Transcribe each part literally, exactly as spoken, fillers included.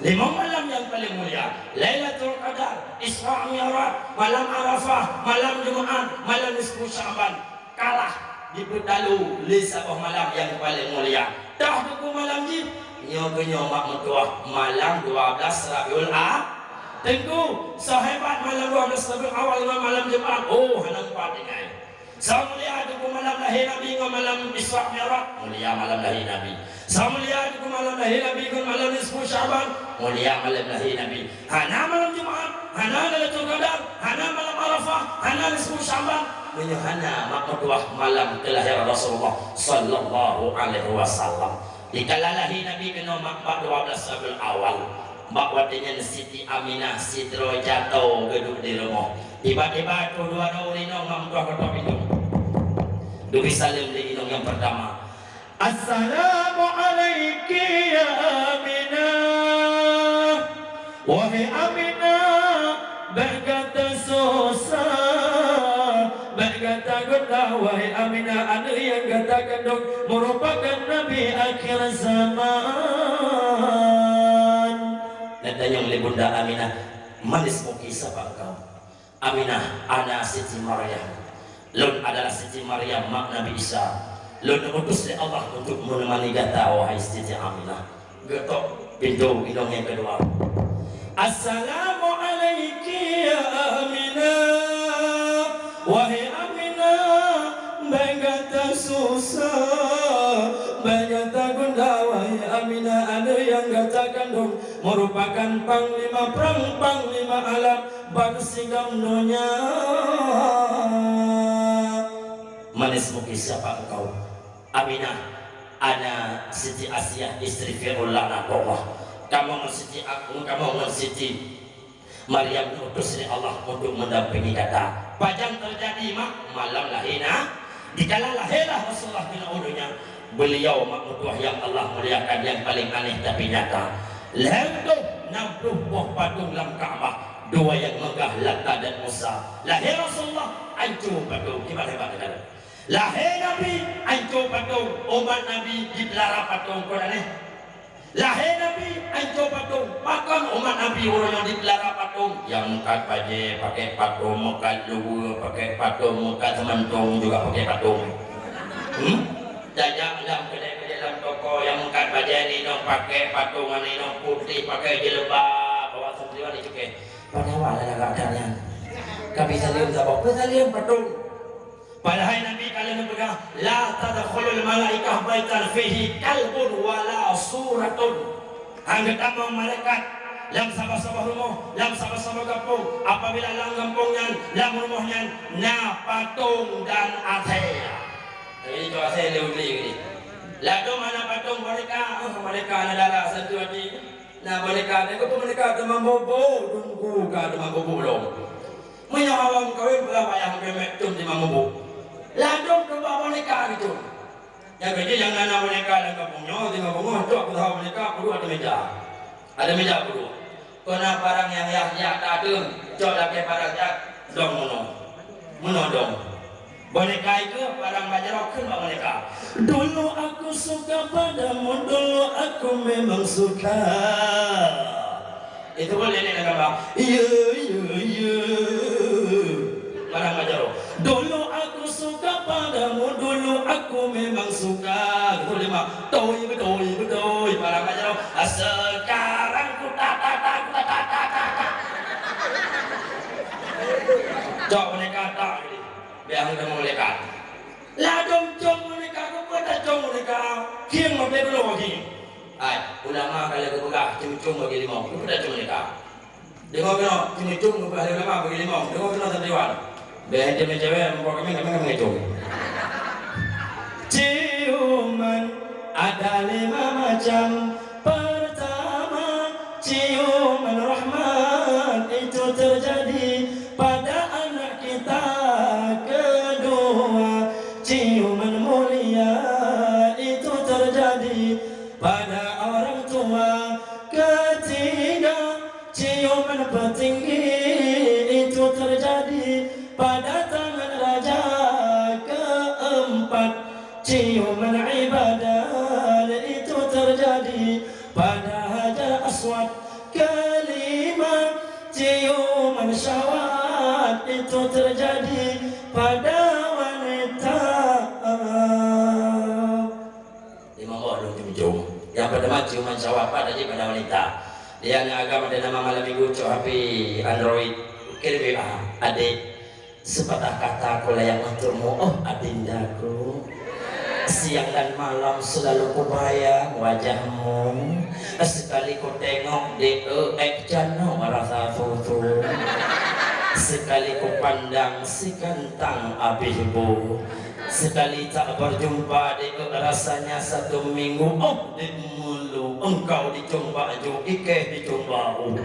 Limong malam nyang paleng mulia, Lailatul Qadar, Isra Mi'raj, malam Arafah, malam Jumaat, malam nisfu Sya'ban, kalah dipeutalu lé saboh malam nyang paleng mulia. Toh teungku malam jih, nyoe keuh nyoe mak meutuah malam dua belas Rabiul A-, Teungku, sahebat malam dua belas Rabiul Awal ngon malam Jumaat, oh, hana meupat tinggai. Samulia teungku malam lahé Nabi ngon malam Isra Mi'raj, mulia malam lahé Nabi. Samulia teungku malam lahé Nabi ngon malam nisfu Sya'ban, mulia malam lahé Nabi. Hana malam Jumaat, hana Lailatul Qadar, hana malam Arafah, hana nisfu Sya'ban, meunyoe hana mak meutuah malam keulahiran Rasulullah sallallahu alaihi wasallam. Dikala lahé Nabi keunoe mak bak dua belas Rabiul Awal, bak watée nyan Siti Aminah sidroe jato geuduek di rumoh. Tiba-tiba troh dua droe ureuëng inong mak meutuah ketok pintoe. Geubri saleuem lé inong nyang peurtama, "Assalamu alaiki ya Aminah." Wahai Aminah, bék gata susah, bék gata gundah, wahai Aminah, aneuëk nyang gata kandong meurupakan Nabi akhir zaman. Geutanyong lé Bunda Aminah, "Manis muki sapa engkau?" "Aminah, ana Siti Maryam. Lôn adalah Siti Maryam, mak Nabi Isa. Lôn diutus lé Allah untuk menemani gata, wahai Siti Aminah." Geutok pintoe inong nyang keudua. "Assalamu alaiki ya Aminah. Wahai Aminah, bék gata susah, bék gata gundah, wahai Aminah, aneuëk nyang gata kandong meurupakan panglima prang, panglima alam bansigom donya." "Manis muki sapa engkau?" "Aminah, ana Siti Asiah, istri Fir'aun laknatullah. Kamoe ngon Siti, kamoe ngon Siti Maryam diutus lé Allah untuk mendampingi gata." "Pajan teujadi, mak?" "Malam lahé na, dikala lahé lah Rasulullah keunoe u donya, beliau mak meutuah nyang Allah muliakan nyang paleng aneh tapi nyata. Lheueh na ploh boh patong lam Ka'bah, dua nyang meugah Lata dan Uzza. Lahé Rasulullah, anco patong." Kiban hebat teuh. Lahé Nabi, anco patong. Umat Nabi jipeulara patong, kon aneh. Lahé Nabi, anco patong. Pakon umat Nabi uroe nyoe jipeulara patong? Nyang meukat bajée pakai patong, meukat luweue pakai patong, meukat seumantong juga pakai patong. Hmm? Tajak lam keudè-keudè lam toko, nyang meukat bajée nyoe pakai patong, nyoe putéh pakai jilbab, awak santriwan dicukéh. Padahai awak lagak that nyan. Ka peusaleuem saboh, peusaleuem patong. Padahai Nabi ka lheueh geupeugah, "La tadkhulul malaikah baitan fihi kalbun wala suratun." Hana geutamong malaikat lam saboh-saboh rumoh, lam saboh-saboh gampông, apabila lam gampông nyan, lam rumoh nyan na patong dan asèe. Jadi, itu asèe lé ulèe gini. Ladôm hana patong boneka, oh, boneka hana dara, satu hati. Na boneka, na keupeue boneka teuma bobo, dungku ka teuma bobo lom. Meunyoe awak meukawen, peugah payah meukeumèe, cöm teuma bobo. Ladôm keuba boneka geucöm. Nyang keujeuet nyang na, na boneka lam gampông nyoe, teuma beungoh, cok keu saboh boneka, peuduek ateueh meuja. Ateueh meuja peuduek. Kon na parang nyang yah-yah tateueng, cok lakèe parang nyan, dong meunoe. Meunoe dong. Boneka itu parang bak jaroe kheun bak boneka. Dulu aku suka padamu, dulu aku memang suka. Itu pun nenek dah gambar. Iya, iya, iya. Parang bak jaroe. Dulu aku suka padamu, dulu aku memang suka. Itu lima. Beutôi, beutôi, beutôi. Parang bak jaroe. Sekarang ku ta, ta, ta, ku ta, ta, ta, ta, ta. Cok boneka tak. Biar hana tamong malaikat. Ladôm cöm boneka, keupeue tacöm boneka? Khieng maté dulu khieng. Hai, ulama ka lheueh geupeugah, cöm-cöm bagi limong. Keupeue tacöm boneka? Deungoe keunoe, cöm-cöm geupeugah lé ulama bagi limong. Deungoe keunoe santriwan. Bèk ente meucewek, muka kami, kami, kami ngicöm. Ciuman ada lima macam. Pertama, ciuman rahmat itu terjadi pada anak kita. Kedua, ciuman mulia itu terjadi pada orang tua. Ketiga, ciuman petinggi itu terjadi pada tangan raja. Keempat, ciuman ibadah itu terjadi pada Hajar Aswad. Kelima, ciuman syahwat itu terjadi pada wanita. Limong boh lôn cium-cium. Nyang pertama ciuman syahwat pada, pada wanita. Nyang agam ada nama malam minggu cok H P Android. Kirim W A, adik. Sepatah kata ku layak untukmu, oh adindaku. Siang dan malam selalu kubayang wajahmu. Sekali ku tengok dek, eh, canok rasa susu. Sekali ku pandang si ganteng abih bu. Sekali tak berjumpa dek, rasanya satu minggu, oh dek mulu. Engkau dicumba ju, ikeh dicumba u.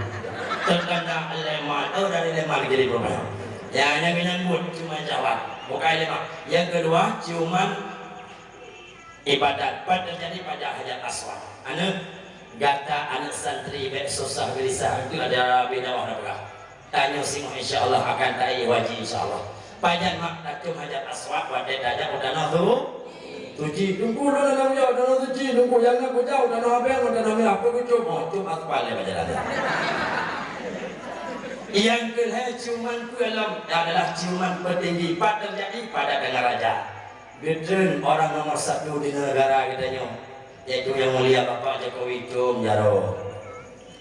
Terkena leman, oh dari leman jadi berubah. Ya, nyang menyambut ciuman syahwat. Bukai lima. Nyang keudua, ciuman ibadat. Pat teujadi pada Hajar Aswad. Aneuk gata, aneuk santri, bèk susah geulisah. Itu ada beda wah dah peugah. Tanyoe singoh insya Allah akan taék haji insya Allah. Pajan mak tacium Hajar Aswad watèe tajak u Tanoh Su-, Suci. Teungku, lôn lam jauh Tanoh Suci, Teungku, nyang na kujak u Tanoh Abang, u Tanoh Mirah, peue kucium? Oh, cium aspal lé pajan ada. Nyang keulhèe ciuman peue lom adalah ciuman peutinggi, pat teujadi pada Dangaraja. Geutreun orang nomor satu di negara geutanyoe, yaitu Yang Mulia Bapak Jokowi, cium jaroe.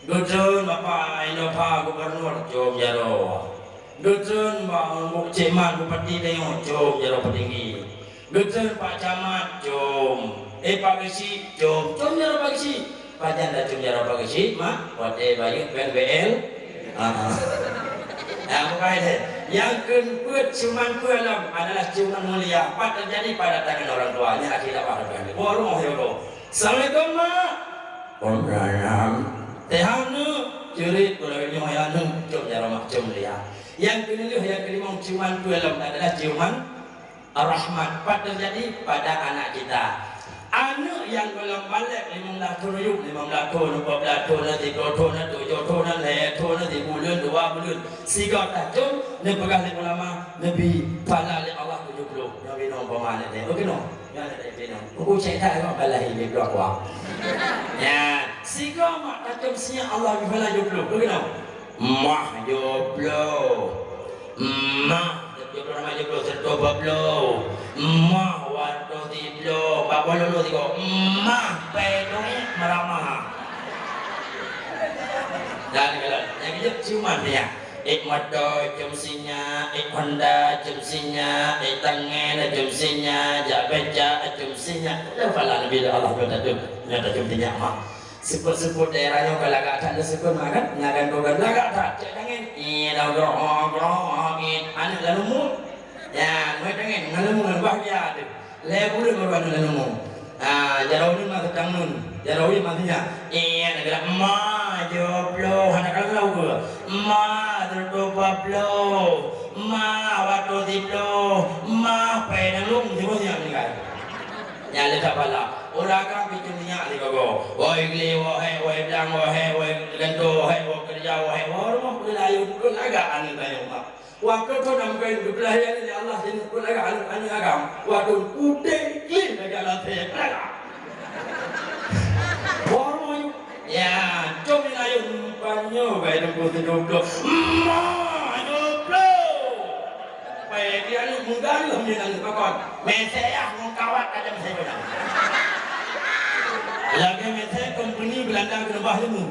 Geutreun Bapak Indopha Gubernur, cium jaroe. Geutreun Pak Cékman Bupati tanyoe, cium jaroe peutinggi. Geutreun Pak Camat, cium. Eh, Pak Geuchik, cium. Cium jaroe Pak Geuchik. Pajan tacium jaroe Pak Geuchik, mak? Watèe bayeue pèng B L. Ah. Nah, bukai deh. Nyang keupeuet ciuman peue lom adalah ciuman mulia. Pat teujadi pada tangan orang tua. Nyan akhé dakwah. Buat rumoh ya, bro. Assalamualaikum, Mak. Waalaikumsalam. Sehat, Neuk? Ceurit, kalau nyoe ya, Neuk. Cium jaroe mak, cium dia. Nyang keulhèe, nyang keulimong ciuman peue lom adalah ciuman rahmat. Pat teujadi pada anak kita. Aneuk nyang gohlom balek limong blah thon, limong blah thon, dua blah thon, tiga thon, tujoh thon, lhèe thon, sibuleuen, dua buleuen. Sigoe tacium, neupeugah lé ulama, neubi phala lé Allah tujoh ploh. Nyoe binoe umpama nyan teuh. Oke, noh. Nyan teuh binoe. Buku cek that kok, balah ini dua kuah. Nyan, sigoe mak tacium sinyak Allah bi phala tujoh ploh. Oke, noh. Mah tujoh ploh. Mah tujoh ploh, nama tujoh ploh, seratus dua puluh. Mah dua ratus tiga puluh. Empat puluh lima. Mah pedong meramah. Dan kalau nyang kejap ciuman dia. Ék moto cium sinyak, ék Honda cium sinyak, ék tangen cium sinyak, jak becak cium sinyak. Dah pala Nabi dah Allah dah tu. Dah cium sinyak mak. Seupôt-seupôt daerah nyoe ka lagak that lé seupôt mak kan? Nyan kan tu kan lagak that. Cek tangen. Iya dah groh groh. Aneuk lalu mu. Ya, mai tangen lalu mu bahagia tu. Lhèe buleuen baru aneuk laleumu. Ah, jaroe ulôn ma seutang nun. Jaroe ulôn ma sinyak. Iya, na geura ma tujoh ploh, hana kalon lalu ke? Ma seratus dua puluh. Ma dua ratus tiga puluh. Ma pèng nang lôn, siboh sinyak meuninggai. Nyan lé that pala. Ureueng agam pih cium sinyak sigoe-goe. Woe gli, woe hék, woe blang, woe hék, woe gantoe, woe hék, woe keureuja, woe hék, woe rumoh, woe layu, woe lagak aneuk tanyoe mak. Watèe thon nyang geupeulayang lé Allah sineuk peulaga aneuk-aneuk agam, watèe putéh klim lagèe lasèe peulaga. Baru, ya, com layeuen panyoe bai Teungku siduek. Ma, nyoe bloe. Pai dia ni meugaréh meunan pakon. Mesé yah ngon kawat tajam saya beuna. Lagèe mesé kompeni Beulanda keuneubah ilmu.